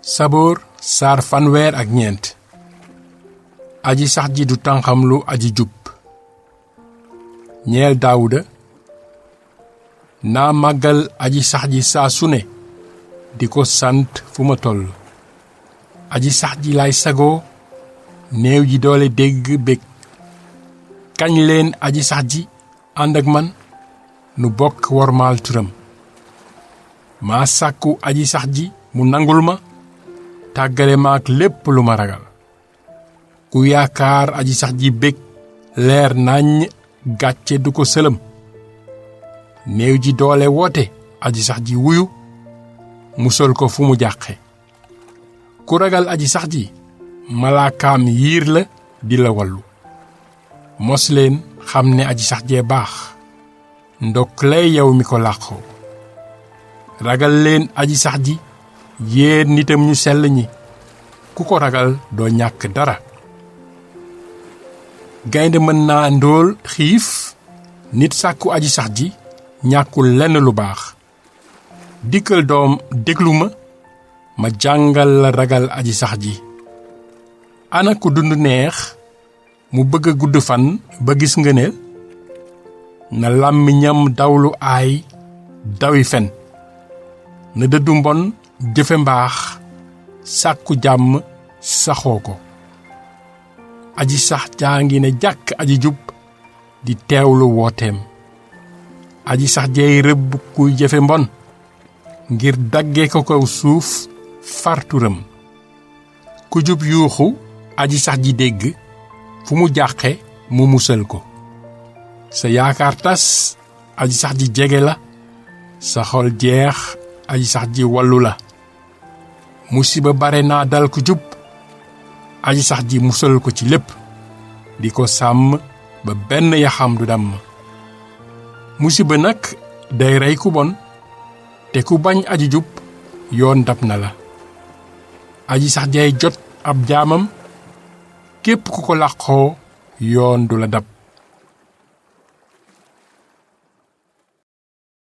saboor saar fanweer ak ñeent. aji sax ji du tànqamlu aji jub. ñeel daawuda. naa màggal aji sax ji saa su ne di ko sant fu ma toll. aji sax ji lay sagoo néew ji doole dégg bég. kañ leen aji sax ji ànd ak man nu bokk wormaal turam. maa sàkku aji sax ji mu nangul ma tàggale maak lépp lu ma ragal. ku yaakaar aji sax ji bég leer naññ gàcce du ko sëlëm. néew ji doole woote aji sax ji wuyu musal ko fu mu jàqe. ku ragal aji sax ji malaakaam yiir la di la wallu. mos leen xam ne aji sax jee baax ndokk lay yow mi ko làqoo. ragal leen aji sax ji yéen nitam ñu sell ñi ku ko ragal doo ñàkk dara. gaynde mën naa ndóol xiif nit sàkku aji sax ji ñàkkul lenn lu baax. dikkal doom déglu ma jàngal la ragal aji sax ji. ana ku dund neex mu bëgg a gudd fan ba gis ngëneel. na làmmiñam dawlu aay dawi fen. na dëddu mbon jëfe mbaax sàkku jàmm saxoo ko. aji sax jaa ngi ne jàkk aji jub di teewlu wooteem. aji sax jeey rëbb kuy jëfe mbon ngir dagge ko kaw suuf farturam. ku jub yuuxu aji sax ji dégg fu mu jàqe mu musal ko. sa yaakaar tas aji sax ji jege la. sa xol jeex aji sax ji wallu la. musiba bare naa dal ku jub aji sax ji musal ko ci lépp di ko sàmm ba benn yaxam du damm. musiba nag day rey ku bon te ku bañ aji jub yoon dab na la. aji sax jay jot ab jaamam képp ku ko làqoo yoon du la dab.